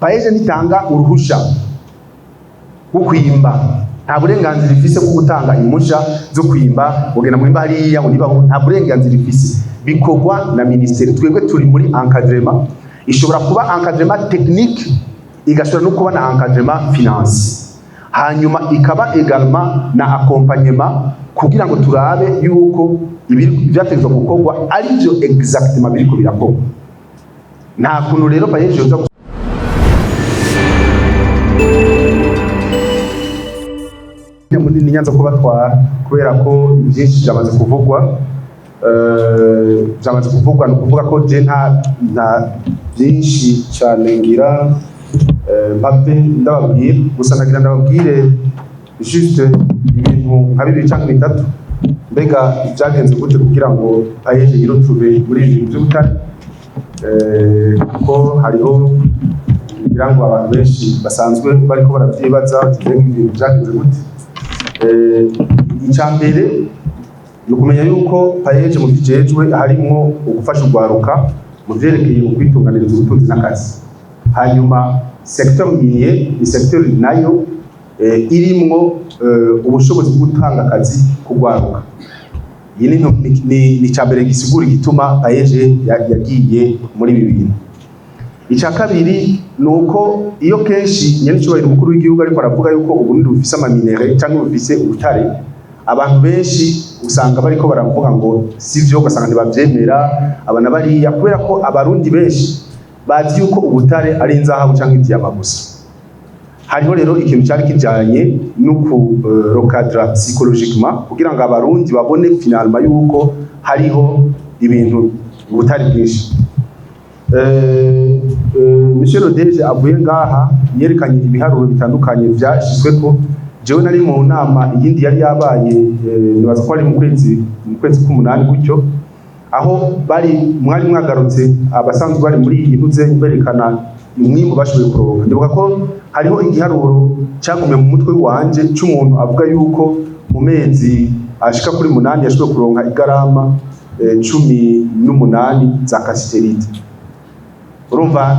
PAEEJ ntitanga uruhusha rwo kwimba, nta burenganzira ifise bwo gutanga impusha zo kwimba. Ugenda mwimba hariya ngo niba nta burenganzira ifise, bikorwa na ministeri. Twebwe turi muri encadrement, ishobora kuba encadrement technique, igashobora no kuba na encadrement financier, hanyuma ikaba également na accompagnement kugira ngo turabe yuko ibyategetswe gukorwa ari byo exactement biriko birakorwa. Nta kuntu rero PAEEJ yoza munini nyanza kubatwara, kubera ko byinshi byamaze kuvugwa. Byamaze kuvugwa, ni ukuvuga ko je nta byinshi cyane ngira mpave ndababwira. Gusa nagira ndababwire juste ibintu nka bibiri cyangwa bitatu. Mbega byagenze gute kugira ngo PAEEJ yirotume muri ibi bintu by'ubutare? Kuko hariho ngira ngo abantu benshi basanzwe bariko baravyibaza bati: "Mbega ibintu byagenze gute?" Icya mbere ni ukumenya yuko PAEEJ mu bijejwe harimwo ugufasha urwaruka mu vyerekeye ukwitunganiriza ubutunzi n'akazi. Hanyuma secteur minier ni secteur nayo irimwo ubushobozi bwo gutanga akazi ku rwaruka. Iyi ni icya mbere gisigura igituma PAEEJ yagiye muri ibi bintu. Icya kabiri ni uko iyo kenshi nyenicubahiro umukuru w'igihugu ariko aravuga yuko Uburundi bufise ama minerais cyangwa bufise ubutare, abantu benshi usanga bariko baravuga ngo sivyo, ugasanga ntibavyemera abana bariya, kubera ko Abarundi benshi bazi yuko ubutare ari inzahabu cyangwa idiyama gusa. Hariho rero ikintu cyari kijanye no ku recadrer psychologiquement kugira ngo Abarundi babone finalement yuko hariho ibintu ubutare bwinshi. Monsieur le DG avuye ngaha yerekanye ibiharuro bitandukanye vyashizweko. Jewe nari mu nama iyindi yari yabaye, nibaza ko ari mu kwezi k'umunani gutyo, aho bari mwari mwagarutse abasanzwe bari muri iyi ntuze berekana umwimbu bashoboye kuronka. Ndibuka ko hariho igiharuro cyagumye mu mutwe wanje c'umuntu avuga yuko mu mezi ashika kuri 8 yashoboye kuronka igarama 18 za cassitérite. Urumva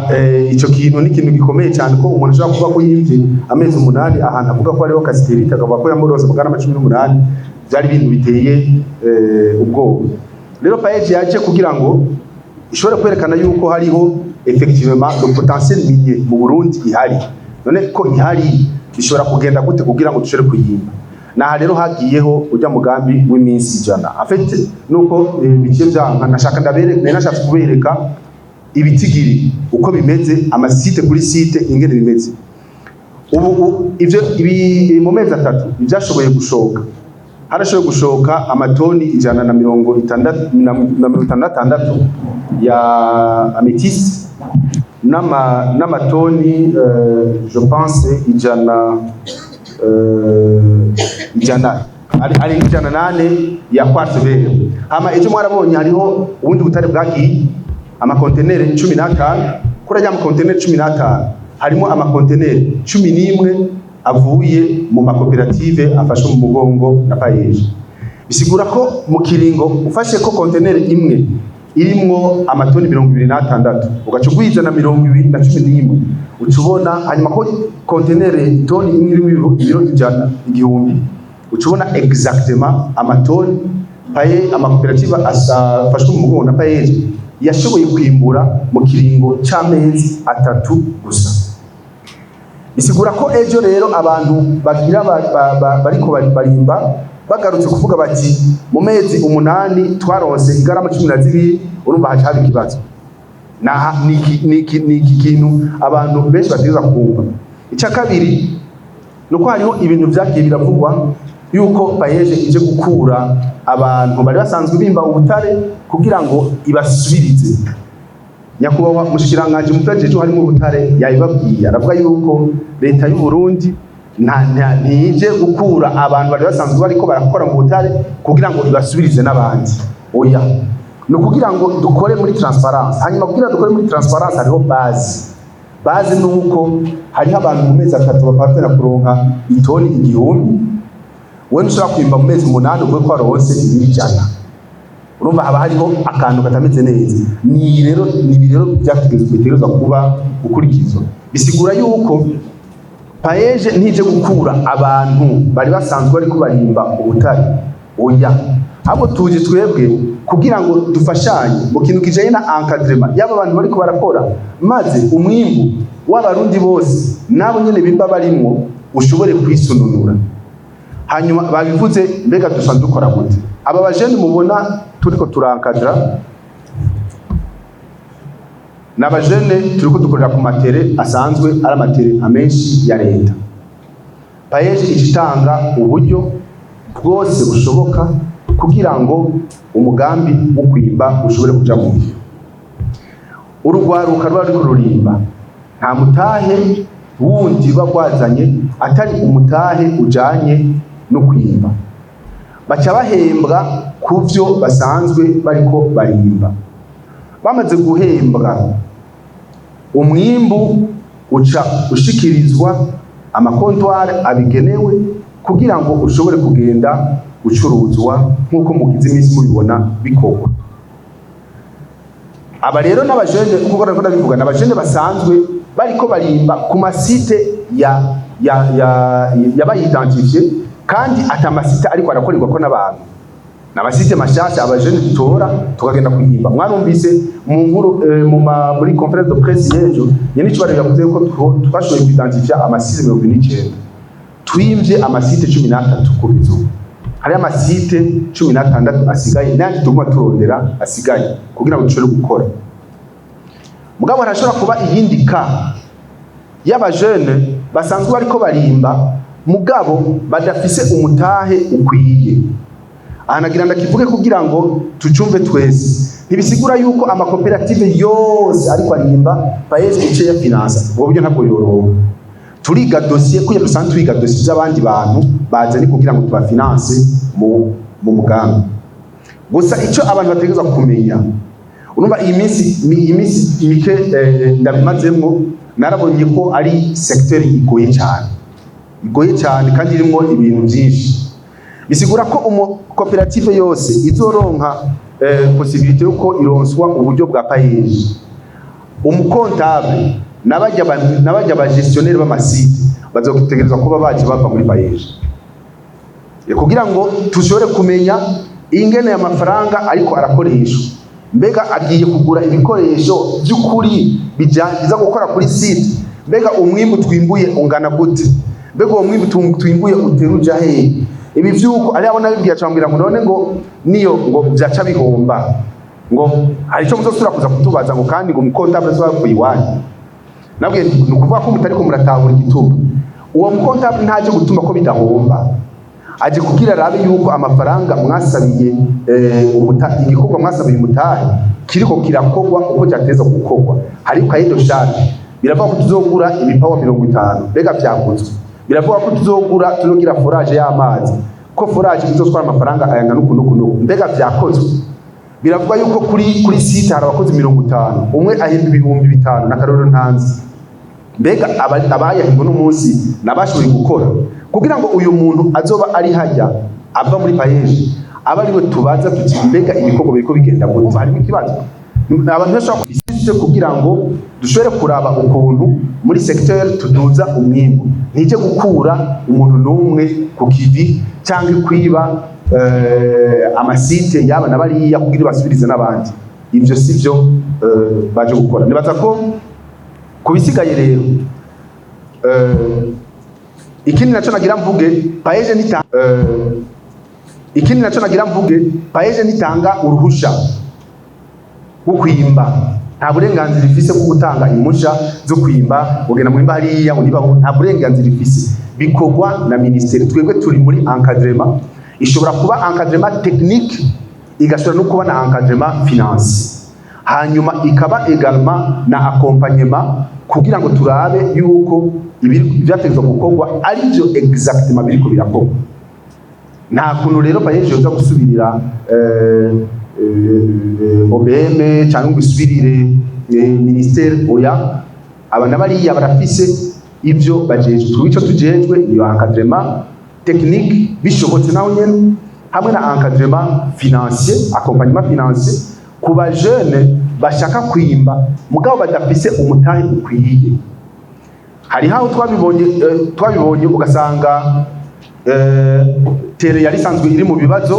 ico kintu ni ikintu gikomeye cyane, ko umuntu ashobora kuvuga ko yimvye amezi 8 ahantu avuga ko hariho cassitérite, akavuga ko yamurose amagarama 18. Byari ibintu biteye ubwoba. Rero PAEEJ yaje kugira ngo ishobore kwerekana yuko hariho effectivement le potentiel minier mu Burundi ihari. None ko ihari, bishobora kugenda gute kugira ngo dushobore kuyimba? Naha rero hagiyeho ujya mugambi w'iminsi 100. En fait nuko biciye byanka, nashaka ndabereka, nari nashatse kubereka ibitigiri uko bimeze, ama site kuri site ingene bimeze ubu. Ivyo ibi mu mezi 3 ivyashoboye gushoka, harashoboye gushoka amatoni 160 na 66 ya améthyste n'amatoni je pense 100, 100 ari 108 ya quartz vert. Hama ejo mwarabonye hariho ubundi butare bwagiye, amakonteneri 15. Kuri ajya amakonteneri 15 harimo amakonteneri 11 avuye mu makoperative afashwe mu mugongo na PAEEJ. Bisigura ko mu kiringo ufashe ko konteneri imwe irimwo amatoni 26, ugaca ugwiza na 20 na 11, uca ubona hanyuma ko konteneri toni imwe irimo ibiro 100, 1000, uca ubona exactement amatoni paye amakoperative afashwe mu mugongo na PAEEJ yashoboye kwimbura mu kiringo c'amezi 3 gusa. Bisigura ko ejo rero abantu bagira bariko barimba bagarutse kuvuga bati: "Mu mezi 8 twaronse igarama 12", urumva haca haba ikibazo. Naha niki kintu abantu benshi bategerezwa kumva. Icya kabiri nuko hariho ibintu vyagiye biravugwa yuko PAEEJ ije gukura abantu bari basanzwe bimba ubutare kugira ngo ibasubirize. Nyakubahwa mushikiranganji mu vyajeje harimo ubutare yabibabwiye, aravuga yuko leta y'u Burundi ntije gukura abantu bari basanzwe bariko barakora mu butare kugira ngo ibasubirize n'abandi. Oya, ni ukugira ngo dukore muri transparence. Hanyuma kugira dukore muri transparence hariho base. Base ni uko hariho abantu mu mezi 3 bapatana kuronka itoni 1000. Wewe ntushobora kwimba mu mezi 8 uvuge ko waronse ibiro 100. Urumva haba hariho akantu katameze neza. Ni rero ni ibi rero byategetswe bitegerezwa kuba gukurikizwa. Bisigura yuko PAEEJ ntije gukura abantu bari basanzwe bariko barimba ubutare, oya. Ahubwo tuje twebwe kugira ngo dufashanye mu kintu kijanye na encadrement y'aba bantu bariko barakora, maze umwimbu w'Abarundi bose nabo nyene bimba barimwo ushobore kwisununura. Hanyuma babivuze, mbega dusanzwe dukora gute? Aba bajene mubona turiko turankadra ni abajene turiko dukorera ku ma terrains asanzwe ari ama terrains amenshi ya leta. PAEEJ itanga uburyo bwose bushoboka kugira ngo umugambi wo kwimba ushobore kuja mu ngiro. Urugwaruka ruba ruriko rurimba nta mutahe wundi ruba rwazanye atari umutahe ujanye no kwimba. Baca bahembwa ku vyo basanzwe bariko barimba. Bamaze guhembwa, umwimbu uca ushikirizwa ama comptoirs abigenewe kugira ngo ushobore kugenda gucuruzwa nk'uko mugize iminsi mubibona bikorwa. Aba rero n'abajene, kuko nariko ndabivuga, n'abajene basanzwe bariko barimba ku ma sites ya yabayi identifié, kandi ata ma sites ariko arakorerwa ko n'abantu, n'ama sites mashasha abajene dutora tukagenda kuyimba. Mwarumvise mu nkuru muri conférence de presse y'ejo, nyene icubahiro yavuze ko twashoboye kuidentifia ama sites 49. Twimvye ama sites 13. Kugeza ubu hari ama sites 16 asigaye, n'ayandi tuguma turondera asigaye kugira ngo dushobore gukora. Mugabo harashobora kuba iyindi ka y'abajene basanzwe bariko barimba mugabo badafise umutahe ukwiye. Aha nagira ndakivuge kugira ngo tucumve twese. Ntibisigura yuko amakoperative yose ariko arimba PAEEJ ice ya finansa. Ubwo buryo ntabwo yoroha. Turiga dossier kugira dusanzwe twiga dossier z'abandi bantu bazanye kugira ngo tubafinanse mu mugambi. Gusa icyo abantu bategerezwa kumenya, urumva iyi minsi mike ndabimazemwo, narabonye ko ari secteur igoye cyane, igoye cyane kandi irimo ibintu byinshi. Bisigura ko umu koperative yose izoronka possibilité yuko ironswa uburyo bwa PAEEJ, umu comptable n'abajya ba gestionnaire b'ama sites bazotegerezwa kuba baje bava muri PAEEJ kugira ngo tushobore kumenya ingene amafaranga ariko arakoreshwa. Mbega agiye kugura ibikoresho by'ukuri biza gukora kuri site? Mbega umwimbu twimbuye ungana gute? Mbega uwo mwimbu twimbuye uteruja hehe? Ibi vyuko ari abo nabibwiye acambwira ngo none ngo niyo ngo vyaca bihomba, ngo hari ico muzosubira kuza kutubaza, ngo kandi ngo umu comptable azoba iwanyu. Nabwiye ni ukuvuga ko mutariko muratahura igituma uwo mu comptable ntaje gutuma ko bidahomba. Aje kugira arabe yuko amafaranga mwasabiye igikorwa mwasabiye umutahe kiriko kirakorwa uko cyateza gukorwa. Hari cahier de charge, biravuga ko tuzogura ibipawa 50, mbega vyaguzwe? Biravuga ko tuzogura, tuzogira forage y'amazi, ko forage izotwara amafaranga ayangana uku n'uku n'uku, mbega vyakozwe? Biravuga yuko kuri site hari abakozi 50, umwe ahemba 5000 na karorero ntanzi, mbega abayahembwe n'umunsi nabashoboye gukora? Kugira ngo uyu muntu azoba ari hajya ava muri PAEEJ aba ariwe tubaza tuti: mbega ibikorwa biriko bigenda gute? Harimo ikibazo abantu bashobora kubisiste kugira ngo dushobore kuraba ukuntu muri secteur tuduza umwimbu. Ntije gukura umuntu n'umwe ku kivi cyangwa kwiba ama sites yaba na bariya kugira basubirize n'abandi. Ivyo sivyo baje gukora. Nibaza ko ku bisigaye rero, ikindi naco nagira mvuge, PAEEJ ntitanga uruhusha rwo kwimba. Nta burenganzira ifise bwo gutanga impusha zo kwimba, ugenda mwimba hariya ngo niba. Nta burenganzira ifise, bikorwa na ministeri. Twebwe turi muri encadrement. Ishobora kuba encadrement technique, igashobora no kuba na encadrement financier, hanyuma ikaba également na accompagnement kugira ngo turabe yuko ibyategetswe gukorwa ari byo exactement biriko birakorwa. Nta kuntu rero PAEEJ yoza gusubirira OBM cyangwa ngo isubirire ministère, oya. Aba na bariya barafise ivyo bajejwe. Twe ico tujejwe niyo encadrement technique bishobotse naho nyene, hamwe na encadrement financier, accompagnement financier ku ba jeunes bashaka kwimba mugabo badafise umutahe ukwiye. Hariho aho twabibonye ugasanga terrain yari isanzwe iri mu bibazo,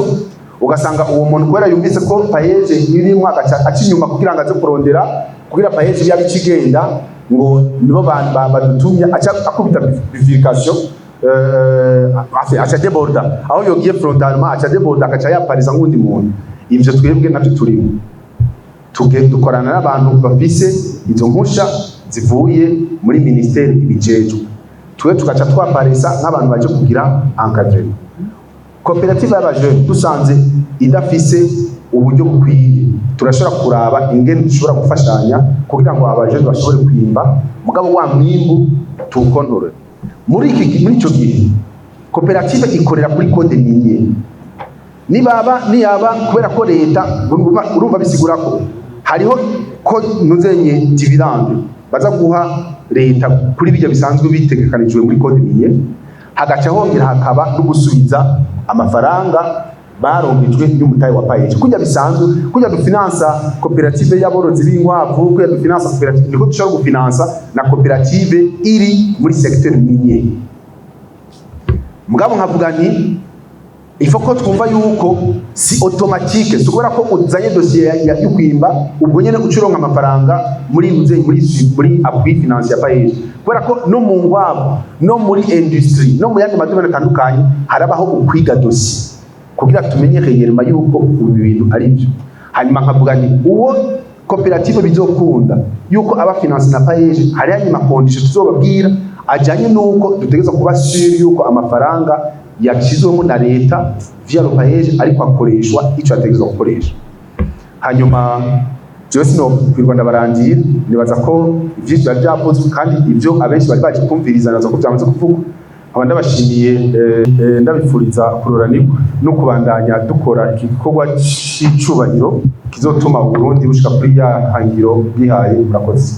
ugasanga uwo muntu kubera yumvise ko PAEEJ irimo, agaca aca inyuma kugira ngo aze kurondera kugira PAEEJ yabe ikigenda, ngo nibo badutumye, aca akubita bifurcation, aca déborda aho yogiye frontalement, aca déborda, agaca yapariza nk'undi muntu. Ivyo twebwe navyo turimo. Tuge dukorana n'abantu bafise izo mpusha zivuye muri ministeri ibijejwe, twe tugaca twaparisa nk'abantu baje kugira encadrement. Koperative y'abajene dusanze idafise uburyo bukwiye, turashobora kuraba ingene dushobora gufashanya kugira ngo abajene bashobore kwimba, mugabo wa mwimbu tuwukontorore. Muri ico gihe koperative ikorera kuri code minier. Nibaba niyaba kubera ko leta, urumva bisigura ko hariho ko nuzenye dividende baza guha leta kuri bijya bisanzwe bitegekanijwe muri code minier, hagaca hongera hakaba no gusubiza amafaranga baronkejwe n'umutahe wa PAEEJ. Kujya bisanzwe, kujya dufinansa koperative y'aborozi b'inkwavu, kujya dufinansa koperative, niko dushobora gufinansa na koperative iri muri secteur minier. Mugabo nkavuga nti il faut ko twumva yuko si automatique, si kubera ko uzanye dossier yo kwimba, ubwo nyene ucuronka amafaranga muri uze muri appui financier ya PAEEJ, kubera ko no mu ngwabo, no muri industrie, no mu yandi ma domaines atandukanye harabaho ukwiga dossier kugira tumenye réellement yuko ibi bintu ari byo. Hanyuma nkavuga nti uwo koperative bizokunda yuko aba financé na PAEEJ, hari hanyuma condition tuzobabwira ajanye nuko dutegerezwa kuba sûr yuko amafaranga yashyizwemo na leta via le PAEEJ ariko akoreshwa ico ategerezwa gukoresha. Hanyuma jewe sinokwirwa ndabarangira, nibaza ko ivyinshi byari byavuzwe kandi ivyo abenshi bari baje kumviriza nibaza ko byamaze kuvugwa. Nkaba ndabashimiye, ndabifuriza kuroranirwa no kubandanya dukora iki gikorwa c'icubahiro kizotuma Uburundi bushika kuri ya hangiro bwihaye. Murakoze.